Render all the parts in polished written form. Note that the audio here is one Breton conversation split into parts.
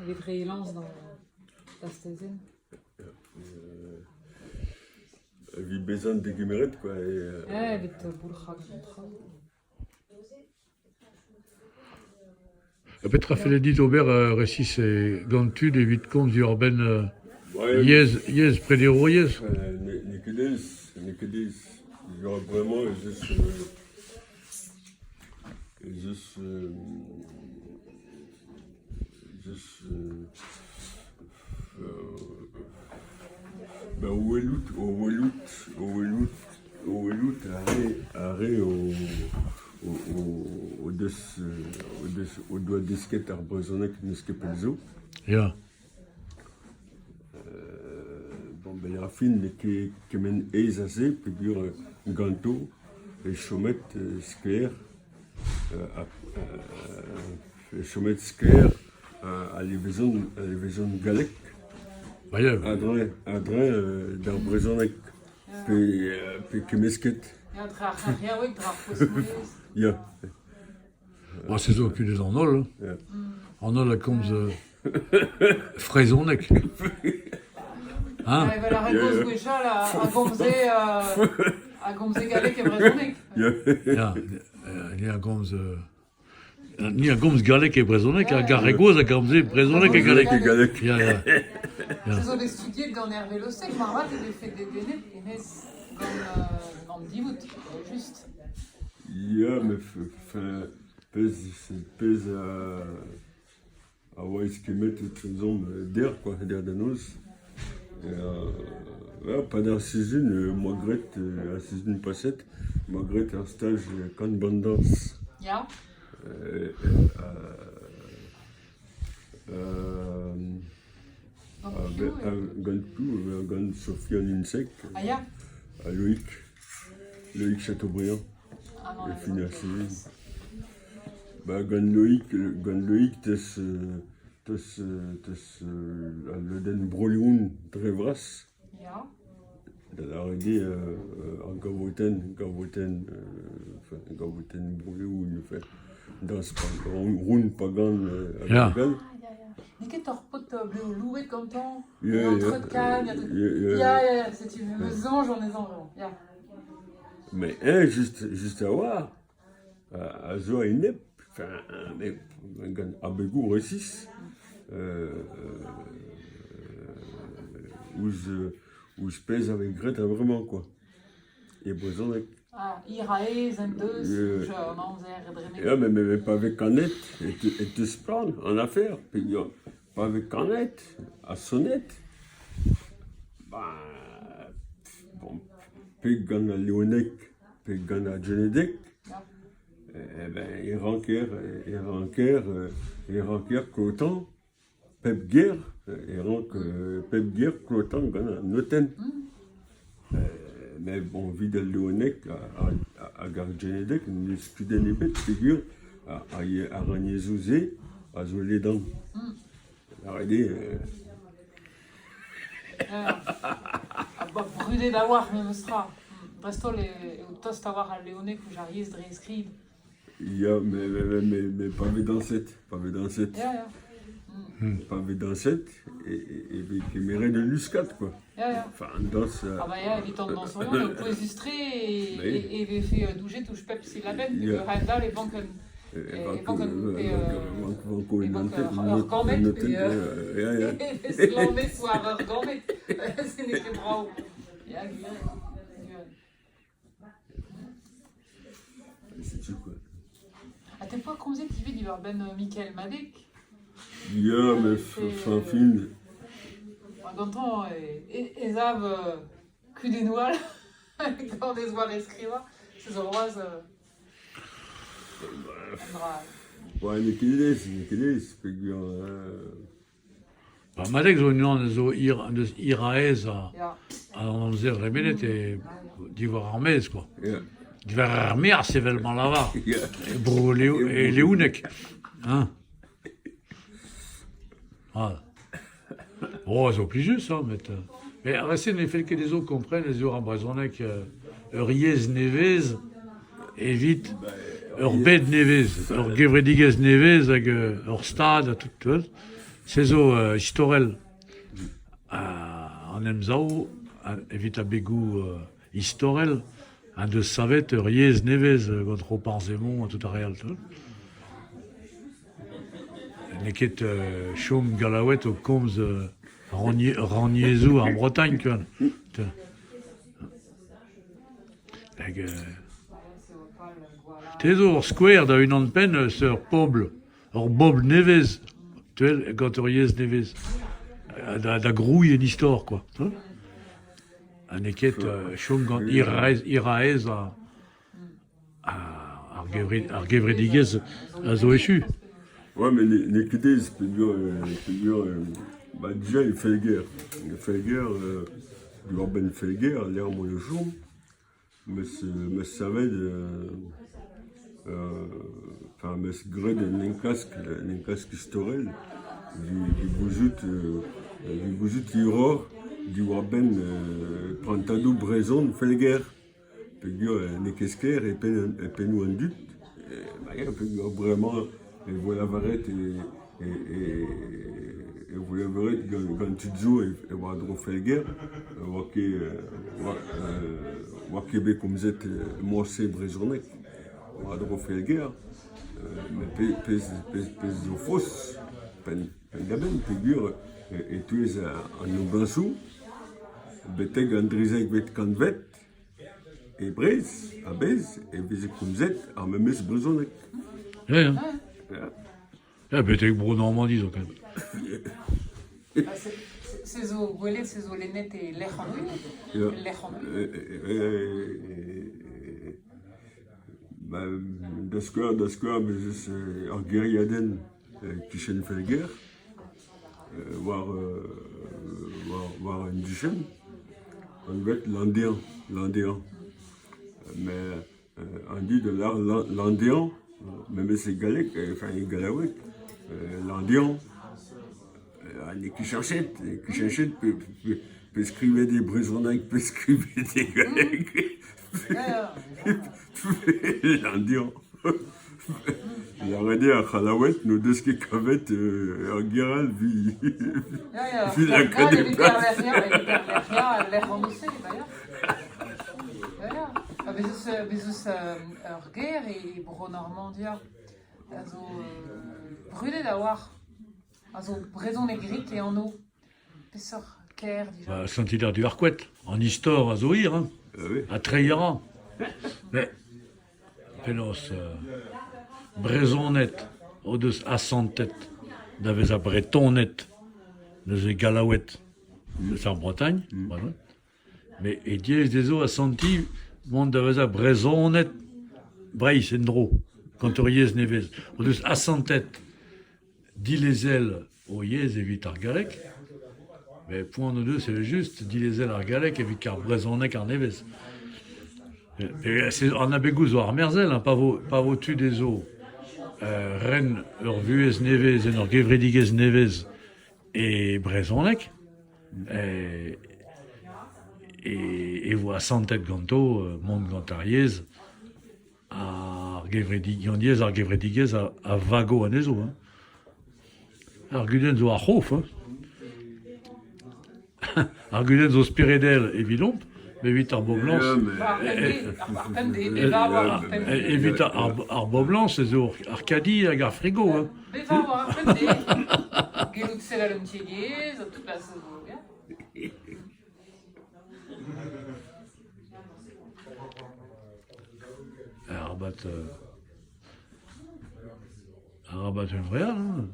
Evit reiñ lañs d'ar stezenn. Evit bezañ degemeret quoi. Ya, evit boulc'hañ gant an traoù. Ha petra felle dit ober resis gant tud evit komz diwar-benn yezh, yezh prederouriezh? N'eo ket aes, n'eo ket aes. Bremañ ez eus ez eus ez eus ba o welout o welout o welout o welout ar re ar re o o deus o deus o doa desket ar brezhoneg n'eus ket pell zo. Ya. Bon ben ar fin n'eo ket kement aes ha se peogwir ganto e chomet sklaer e chomet sklaer al levezon al levezon gallek a-dreñv a-dreñv d'ar brezhoneg pe pe kemmesket. Ya, dre ar c'heriaoueg, dre ar pouez-mouezh. Ya. Ah, se zo kudenn an holl. An holl a komz frezhoneg. Hein? Evel ar re gozh gwechall a gomze a gomze galleg e brezhoneg. Ya, ni a gomz ni a gomz galleg e brezhoneg hag ar re gozh a gomze brezhoneg e galleg. E galleg. Ya, ya. Se zo bet studiet gant Hervé Losec, moarvat e vefe dedennet hennezh gant an divoud, just. Ya, mais enfin, pezh pezh a a oa eskemmet etrezomp dec'h quoi, dec'h da noz. Et pad ar sizhun 'moa graet, ar sizhun paset, 'moa graet ur staj kanban dañs. Ya. Gant piv? Gant Sofiane Insec. Ah ya. Ha Loïc. Loïc Chateaubriand. E fin ar sizhun. Bah gant Loïc, gant Loïc 'teus 'teus 'teus al lodenn Bro-Leon dre vras. Ya. Da lâret eo ar gavotenn, gavotenn, enfin gavotenn Bro-Leon, enfin dañs round pagan hag Ya. hag all. Ah, ya, ya. N'eo ket ur paotr blev louet gantañ, Ya, un ya, treut-kagn, ya, ya. Ya, ya, ya, setu ma soñj anezhañ vraiment, ya. Mais eñ just just a-walc'h a zo a-enep, enfin gant abegoù resis ouzh ouzh pezh a vez graet a-vremañ quoi, e brezhoneg. Ah, hiraez en deus an amzer dremenet. Ya, mais pa vez kanet e teu splann an afer peogwir pa vez kanet ha sonet, ben bon, pe gant al leoneg pe gant ar genedeg, eh ben e ranker e ranker e ranker klotañ pep ger e rank pep ger klotañ gant an notenn. Met bon evit al leoneg hag ar genedeg n'eus kudenn ebet peogwir ar rannyezhoù-se a zo ledan. Lâret eo. Ba brudet a-walc'h memes tra. Dreist-holl eo tost a-walc'h al leoneg ouzh ar yezh dre skrid. Ya, mais, mais, mais, mais pa vez dañset, pa vez dañset. Ya, ya. Pa vez dañset e vez kemeret ul luskad quoi. Ya, ya. Enfin, an dañs. Ah bah ya, evit an dañsourion eo pouezus-tre e vefe doujet ouzh pep silabenn, Ya. a-hend-all e vank un E vank un pe vanko e un vank antenn, ur gammed un pe antenn, ya, ya. e vez lammet war ur gammed. Se n'eo ket brav. Ya, gwir, gwir. Setu quoi. Ha te poa komzet ivez diwar-benn Mikael Madeg? Ya, mais fin fin. Gantañ ez av kudennoù all gant e zoare skrivañ. Se zo c'hoazh un dra all. Ouais, n'eo ket aes, n'eo ket aes peogwir Ar Madeg zo unan zo hir, deus hiraez a, an amzer dremenet e diwar ar maez quoi. Diwar ar maez evel ma lavar. E bro Leo, e Leouneg. Hein. Ah. Oh, zo plijus, hein, met... Mais ar re-se ne fell ket dezho kompren ez eo ar brezhoneg ur yezh nevez evit ur bed nevez, ur gevredigezh nevez hag ur stad ha tout, tu vois. Se zo istorel an Emsav evit abegoù istorel en deus savet ur yezh nevez gant Roparz Hemon ha tout ar re all. N'eo ket chom Gallaoued o komz rannyezhoù ar Bretagne kwa. Hag te zo ur skouer da unan-penn eus ur pobl, ur bobl nevez, gant ur yezh nevez, da grouiñ un istor kwa. Ha n'eo ket chom gant hiraez ar gevredigezh a zo echu. Ouais, mais n'eo ket aes peogwir bah déjà e Felger. E Felger, diwar-benn Felger, lec'h m'on o chom, 'meus savet enfin 'meus graet un enklask, un enklask istorel evit gouzout hiroc'h diwar-benn prantadoù brezhon Felger. Peogwir n'eo ket sklaer e pennoù an dud, peogwir bremañ e vo lavaret e vo lavaret gant tud zo e oa dro Felger e oa ket bet komzet morse brezhoneg war-dro Felger met pezh zo faos penn-da-benn peogwir e-touez an noblañsoù betek an drizekvet kantved E Breizh a-bezh e veze komzet ar memes brezhoneg. Ya, ya. Ya, betek Bro-Normandi zoken. Se zo gwelet, se zo lennet e lec'h an Lec'h an Ba, da skouer, da skouer, bez eus ur gêriadenn e-kichen Felger, war, war, war un duchenn, anvet Landean, Landean. Mais an dud a lâr Landean, memes e galleg, enfin e gallaoueg, Landean. Ha n'eo ket cheñchet, n'eo ket cheñchet pe skrivet e brezhoneg pe skrivet e galleg. Landean. Lâret eo ar C'hallaoued n'o deus ket kavet ur ger all evit lakaat e plas. Bez eus ur gêr e Bro-Normandia a zo brudet a-walc'h, a zo brezhoneg-rik e anv. Peseurt kêr dija? Saint-Hilaire-du-Harcouët, an istor a zo hir, hein, ha treiñ a ra. Mais Penaos Brezhoned o deus asantet da vezañ Bretoned neuze Gallaoued eus ar Bretagne, met e diaes dezho asantiñ mont da vezañ Brezhoned Breizh en-dro gant ur yezh nevez. O deus asantet dilezel o yezh evit ar galleg, met poan o deus evel-just dilezel ar galleg evit ar brezhoneg arnevez. An abegoù zo armerzhel, hein, pa vo, pa vo tu dezho ren ur vuhez nevez en ur gevredigezh nevez e brezhoneg, e vo asantet ganto mont gant ar yezh. Ar gevredigezh, ar gevredigezh a vago anezho. Hein. Ar gudenn zo ar c'hof. Hein. Ar gudenn zo speredel evidomp, met evit ar boblañs... Evit ar boblañs ez eo ar kadi hag ar frigo. Hein. Bevañ war ar pemdez. Gellout sevel un tiegezh, tout la zo, ya. Arabat arabat hunvreal hein.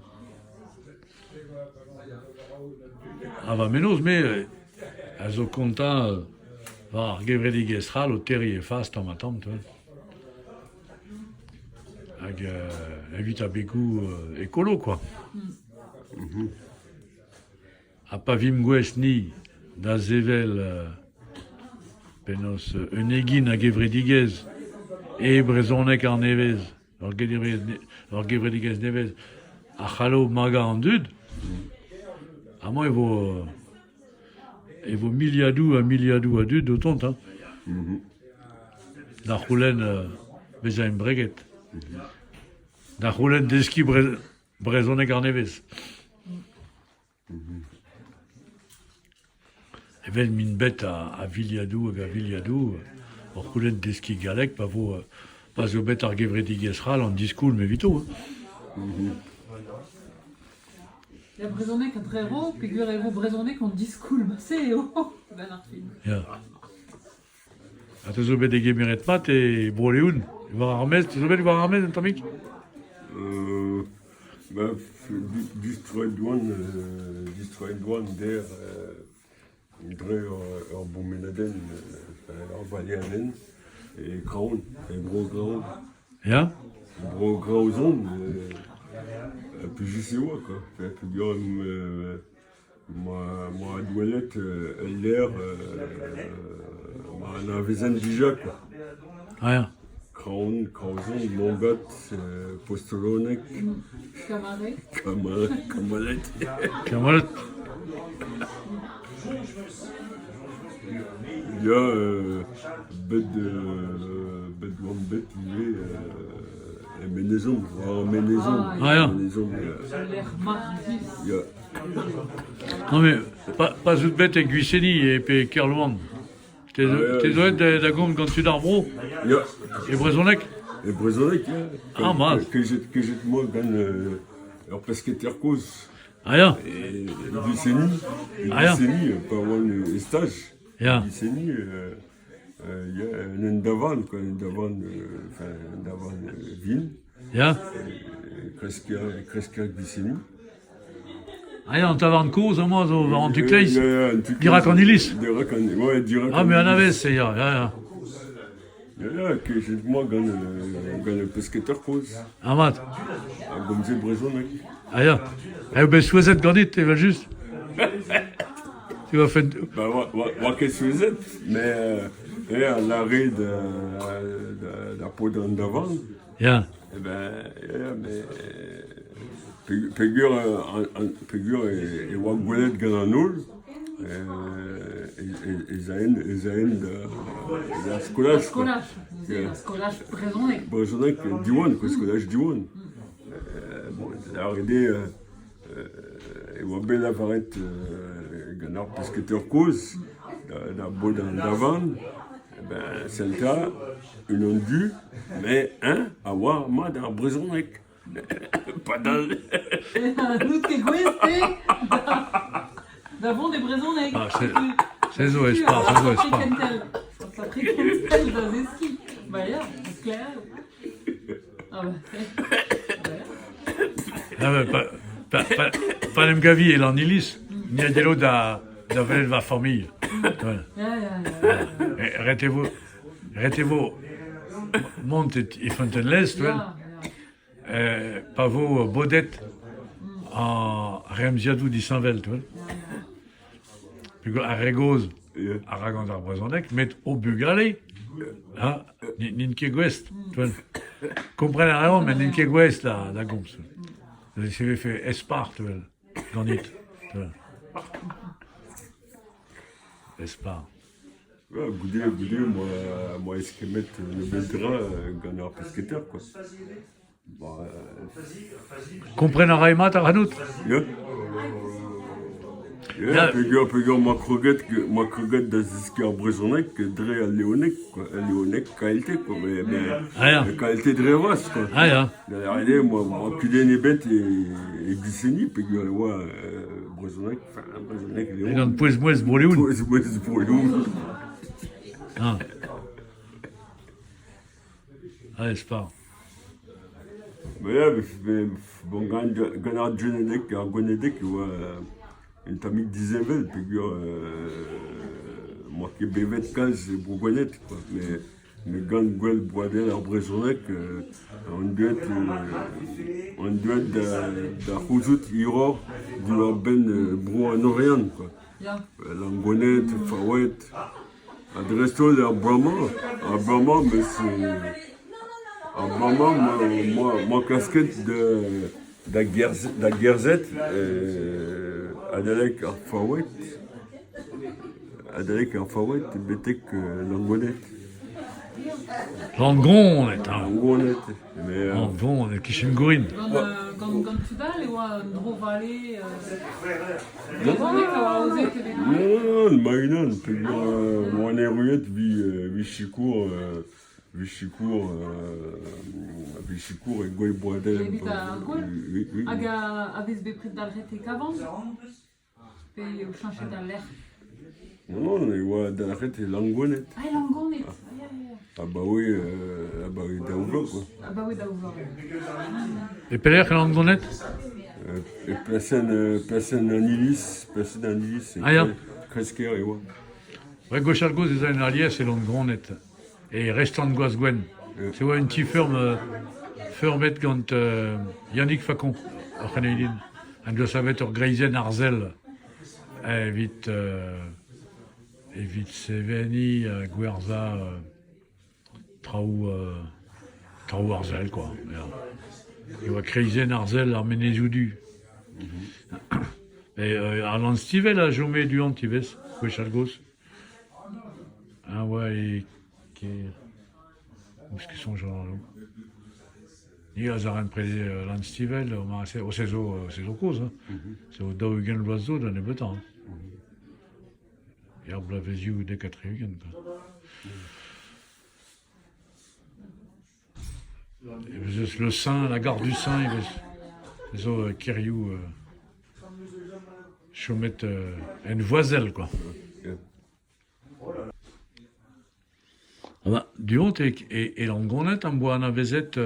Ha va mennozh me a zo kontañ war ar gevredigezh c'hall o terriñ he fas tamm-ha-tamm tu vois. Hag evit abegoù ekolo kwa. Ha pa vimp gouest-ni da sevel penaos un egin a gevredigezh e brezhoneg arnevez, ur gevredigezh nevez a c'hallo magañ an dud, amañ e vo e vo miliadoù ha miliadoù a dud o tont hein, da c'houlenn bezañ embreget, da c'houlenn deskiñ brezhoneg arnevez. Evel m'int bet a viliadoù hag a viliadoù o c'houlenn deskiñ galleg pa vo pa zo bet ar gevredigezh c'hall an diskoulm evito. Ya, brezhoneg an trero, peogwir e vo brezhoneg an diskoulm, se eo, 'benn ar fin. Ya. Ha te zo bet degemeret mat e Bro-Leon? War ar maez, te zo bet war ar maez un tammig? Ba, distroet oan, distroet oan der dre ur bourmenadenn, ur baleadenn e Kraon, e Bro-Graon. Ya? Bro-Graozon, plijus e oa quoi. Peogwir 'Moa gwelet ul lec'h ma anavezen dija kwa. Ah ya. Kraon, Kraozon, Montgat, Postoloneg. Kamaret. Kamaret. Kamaret. Ya, bet bet oan bet ivez e Menezon, war Menezon. Ah ya. Menezon, ya. Ul lec'h marvus. Ya. Non mais pa, pa 'z out bet e Gwiseni e pe Kerlouan, te zo, te zo aet da, da gomz gant tud ar vro Ya. E brezhoneg? E brezhoneg, ya. Ah, mat. Kejet, kejet moi gant ur pesketer kozh. Ah ya. E Gwiseni, e Ah ya. Gwiseni, pa oan e staj. Ya. Gwiseni, ya, un endavan, quoi, un endavan, enfin, un endavan vin. Ya. Kresker, kresker Gwiseni. Ah ya, an tavarn kozh amañ zo war an tu kleiz, dirak an iliz. Dirak an, ouais, dirak Ah, mais anavez, c'est ya, ya, ya. Ya, ya, kejet moi gant, gant ur pesketer kozh. Ah, mat. A gomze brezhoneg. Ah ya. Eo bet souezhet ganit, evel-just. Tu vas faire... Bah, oa ket souezhet, mais eh, a lâre da, da, da paotr an davarn. Ya. Eh ben, ya, mais peogwir peogwir e oa gwelet gant an holl ez aen ez aen da skolaj. Skolaj, skolaj brezhoneg. Brezhoneg Diwan, quoi, skolaj Diwan. Bon, lâret eo e oa bet lavaret gant ar pesketaer kozh da baotr an davarn, eh ben sell 'ta, unan du, met eñ a oar mat ar brezhoneg. Padal. N'out ket gouest, te, da vont e brezhoneg. Ah, se zo espar, se zo espar. Sapre kentel da zeskiñ. Ba ya, sklaer. Ah bah. Ah ben, pa, pa, pa, pa en em gavi e Lanniliz, ni a yelo da, da welet va familh. Voilà. Ya, ya, ya. Eh, ret e vo, ret e vo mont e Fontainebleau, tu vois, eh, pa vo bodet an remziadoù disheñvel, tu vois. Peogwir ar re gozh a ra gant ar brezhoneg, met o bugale ha, n'int ket gouest. Tu vois. Kompren a reont, met n'int ket gouest da, da gomz. Se vefe espar, tu vois, ganit. Tu vois. Espar. Ouais, goude, goude, 'moa 'moa eskemmet nebeut dra gant ar pesketer, quoi. Bah, Kompren a rae mat ac'hanout? Ya. Ya, peogwir peogwir 'moa kroget 'moa kroget da zeskiñ ar brezhoneg dre al leoneg, quoi. Al leoneg KLT, quoi. Mais, mais Ah ya. KLT dre vras, quoi. Ah ya. Da lâret eo 'moa 'moa kudenn ebet e e Gwiseni peogwir e oa brezhoneg, enfin brezhoneg Leon. Gant pouez-mouezh Bro-Leon. Pouez-mouezh Bro-Leon. Ah. Ah, espar. Ouais, mais bon, gant, gant ar Gwenedeg, ar Gwenedeg e oa un tammig disheñvel peogwir 'moa ket bevet kalz e Bro-Gwened quoi. Mais, mais gant gwell broadel ar brezhoneg on deuet on deuet da, da c'houzout hiroc'h diwar-benn Bro an Oriant quoi. Ya. Langwened, Faoued. Ha dreist-holl er bloaz-mañ, ar bloaz-mañ 'meus ar bloaz-mañ 'moa klasket da da gerzhet adalek ar Faoued adalek ar Faoued betek Langoned. Langoned, hein. Langoned, mais Langoned, e-kichen Gourin. Gant gant, gant tud all e oa un dro-vale brezhoneg a oa aozet evit Non, non, non, ma-unan, peogwir oan erruet 'vit sikour 'vit sikour 'vit sikour e Gouel Broadel. Evit ar gouel? Oui, oui. Hag a vez bepred dalc'het e Kavan? Pe eo cheñchet al lec'h? Non, non, e oa dalc'het e Langoned. Ah, e Langoned! Ah, ya, ya, ya. Abaoe, abaoe daou vloaz, quoi. Abaoe daou vloaz. E pelec'h e Langoned? E plasenn, plasenn an iliz, plasenn an iliz, e Ah ya. Kresker e oa. Ouais, gwechall-gozh ez aen alies e Langoned, e restant Gwazgwenn. Se oa un ti-feurm feurmet gant Yannick Facon, ur c'heneilin, en doa savet ur greizenn arzel evit evit seveniñ ha gwerzhañ traoù traoù arzel kwa, ya. E oa kreizenn arzel ar Menezioù Du. Et Alan Stivell a chome du-hont ivez, gwechall-gozh. Ah ouais, e kêr. Ouzh ket soñj an Ni a zaremprede Alan Stivell, o se zo se zo kozh, hein. Se zo 40 vloaz zo da nebeutañ. Hein. Er bloavezioù 70 quoi. E vez eus Le Saint, la gare du Saint, e vez zo kêrioù chomet en voazell quoi. Ah du-hont e, e Langoned am boa anavezet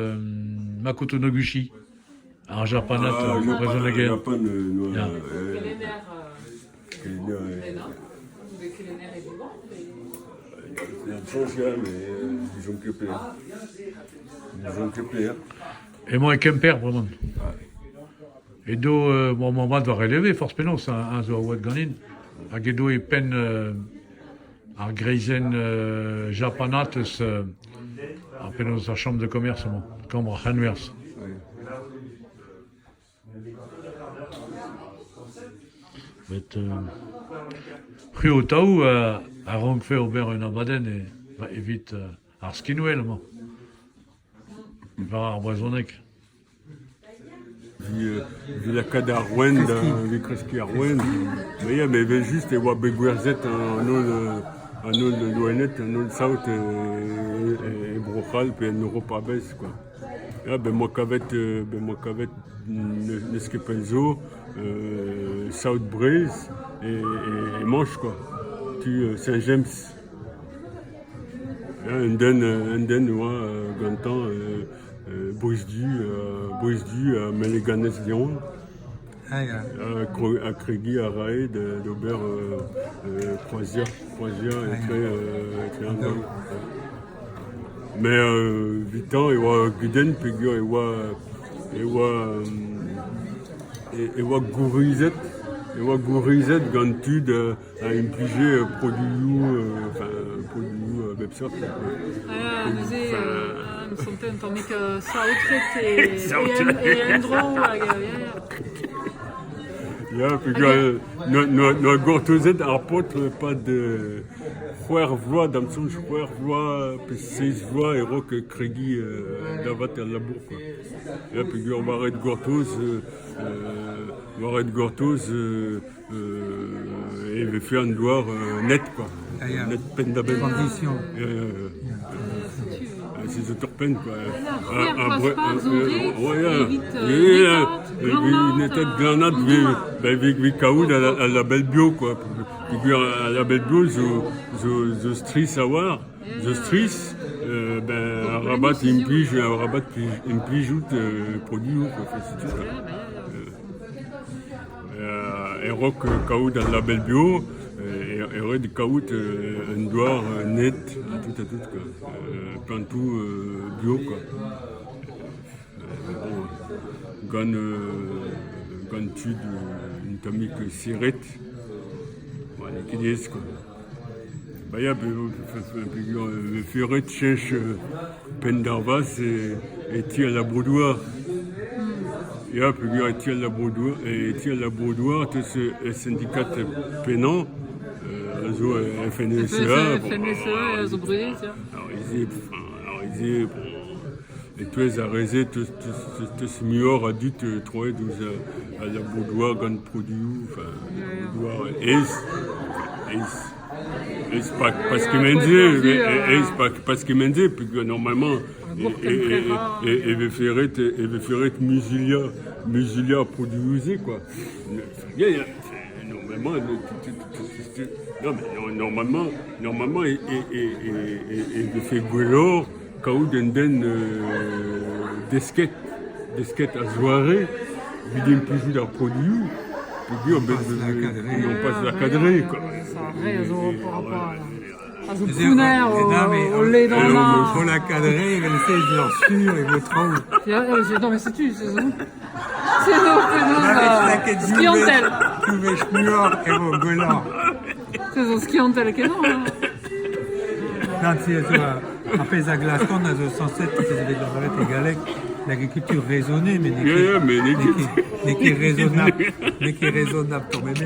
Makoto Noguchi, ar japanad Ah, brezhoneger. Japan, noa, Ya. Kelenner kelenner, Lena, kelenner e Diwan. soñj ya, mais disons ket pelec'h. Disons ket pelec'h. Emañ e Kemper bremañ. Edo bon moarvat war e leve forzh penaos, eñ zo a oad ganin, hag edo e penn ar greizenn japanat eus ar penaos ar Chambre de commerce emañ, kambr ar c'henwerzh. Met c'hwi ho-taou a rankfe ober un abadenn evit ar skinwel amañ, war ar brezhoneg. Evit lakaat ar ouenn da evit kreskiñ ar ouenn. Mais ya, mais evel-just e oa bet gwerzhet an holl an holl loened, an holl saout e Bro-C'hall pe en Europa a-bezh quoi. Ya, ben 'moa kavet ben 'moa kavet n'eus ket pell zo saout Breizh e Manche quoi. Tu Saint-James. Ya, un den oa gantañ Bouezdu, Bouezdu ha Meleganez Leon. Ah ya. Ha kregiñ a rae d'ober kroaziañ, kroaziañ etre, etre an daou. Mais evitañ e oa gudenn peogwir e oa e oa e oa gourizet e oa gourizet gant tud a implije produioù enfin produioù a bep seurt. Ah, neuze em sante un tammig saotret e endro hag ya, ya. Ya, peogwir noa gortozet ar paotr e-pad c'hwec'h vloaz, da'm soñj c'hwec'h vloaz pe seizh vloaz e-raok kregiñ da vat el labour quoi. Ya, peogwir oa ret gortoz oa ret gortoz e vefe an douar net quoi, net penn-da-benn. Transition. C'est zo torr-penn quoi. Netet glanat evit kaout al label bio quoi. Peogwir al label bio zo, zo, zo strizh a-walc'h, zo strizh, ben arabat implij, arabat implijout produoù quoi. Setu quoi. E-raok kaout al label bio e ret kaout un douar net ha tout ha tout quoi. Plantoù bio quoi. Bon, gant gant tud un tammig serret, n'eo ket aes quoi. Ba ya peogwir e ret cheñch penn d'ar vazh e ti al labour-douar. Ya peogwir e ti al labour-douar e ti al labour-douar 'teus ur syndikat pennañ a zo FNSEA. FNSEA zo brudet ya. Alors ils bon E-touez ar re-se 'teus muioc'h a dud troet ouzh al labour-douar gant produoù, enfin, labour-douar aes, aes, aes pas kement-se, aes pas kement-se peogwir normalement e vefe ret e vefe ret muzuliañ muzuliañ ar produoù-se quoi. Ya ya, normalement non mais normalement normalement e vefe gwelloc'h kaout un den desket, desket a-zoare evit implijout ar produioù peogwir on passe la cadrer quoi. A zo pounner o ledanañ. O la cadrer evel-se ez eo sur e vo traoù. Non mais setu, c'est zo. C'est zo penaos skiantel. Div wech muioc'h e vo gwelloc'h. Se zo skiantel kenañ. Non, si, zo, ar pezh a glaskont a zo sañset, pezh a vez lavaret e galleg, l'agriculture raisonnée, mais n'eo ket, n'eo ket raisonnable, n'eo ket raisonnable quand même.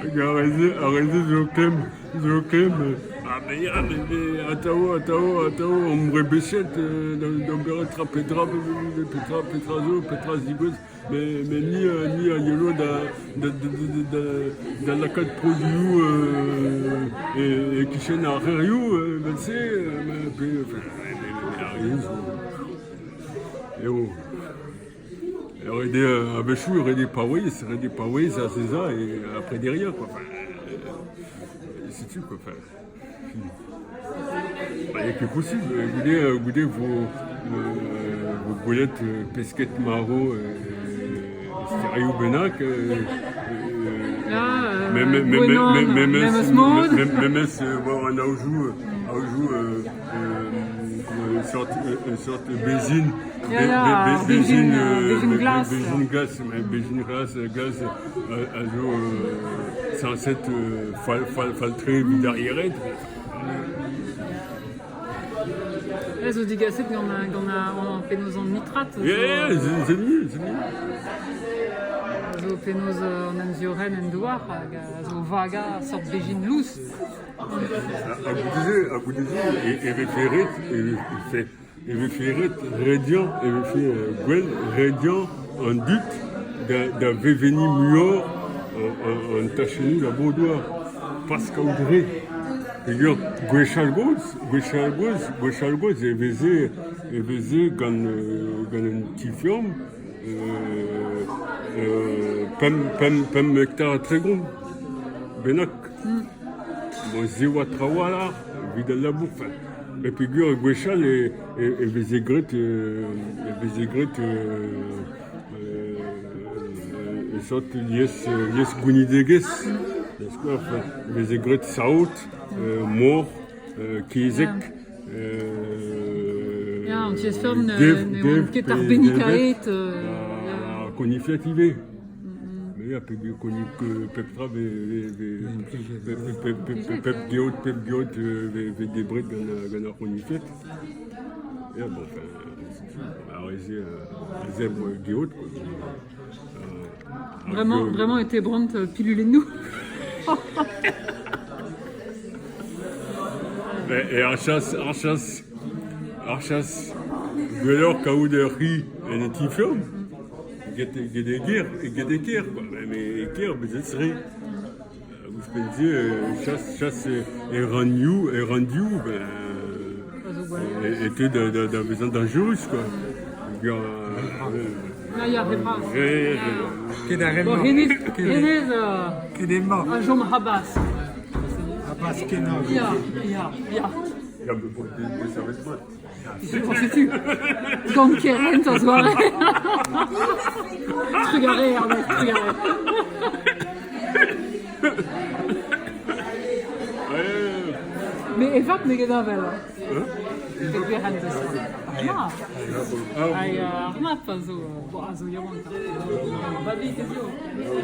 Hag ar re-se, ar re-se zo klemm, zo klemm. Ah mais ya, mais atav, atav, atav, omp rebechet d'ober tra petra, petra, petra zo, petra zigouez. Mais ni, ni a yelo da, da, da, da lakaat produioù e-kichen ar c'hêrioù evel-se, pe enfin, ar re zo eo. Ret eo a-wechoù ret eo paouez, ret eo paouez azezañ ha prederiañ quoi, enfin setu quoi, enfin. N'eo ket posubl, goude goude vo vo gwelet pesked marv e sterioù bennak memes war an aojoù aojoù un seurt bezhin bezhin bezhin glas bezhin glas glas a zo sañset fall-tre evit ar yec'hed. Ez zo digaset gant gant ar penaos an nitrat. Yeah, c'est mieux, c'est mieux. A zo penaos an emziorenn en douar hag a zo vagañ seurt bezhin lous. Ha goude-se, ha goude-se e vefe ret, e vefe ret rediañ, e vefe gwell rediañ an dud da vevenniñ muioc'h an tachennoù labour-douar. Pas kaout re. Peogwir gwechall-gozh, gwechall-gozh, gwechall-gozh e veze e veze gant gant un ti-feurm pemp pemp pemp hektar ha 30 bennak. Bon, se oa trawalc'h evit al labour. Enfin, met peogwir gwechall e, e, e veze graet e veze graet e sort lies, lies gounidegezh. Da skouer, enfin, e veze graet saout, mor, kezeg. Ya, an tiez-feurm ne oant ket arbennikaet. Konifled ivez. Ya, peogwir pep tra pep geot pep geot vez debret gant ar c'honifled. Ya, bon, enfin, ar re-se a zebr geot, quoi. Vraiment, vraiment e tebront pilulennoù. Et ar chas, ar chas, ar chas, gwelloc'h kaout ur c'hi en un ti-feurm. Get get e ger, get e kêr quoi. Mais e kêr bezet re. Ouzhpenn-se, chas, chas e rannioù, e ranndioù, ben, était da, da, da vezañ dañjerus quoi. Ya, ya, re bras. Ket ar Bon, re-mañ. hennezh, hennezh Ket emañ. a chom habask. Habask kenañ. Ya, ya, ya. Ya, mais bon, ça va être mat. Setu gant kerent a zoare. Trugarez, Hervé, trugarez. Mais e vab n'eo ket heñvel. E gerent eus ar mab. Hag ar mab a zo, bon, a zo yaouank. Babig ez eo. N'eo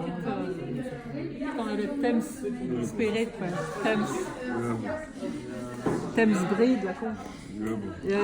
ket quand temz spered, quoi. Temz. Temz bred, lakaomp. Ya, ya.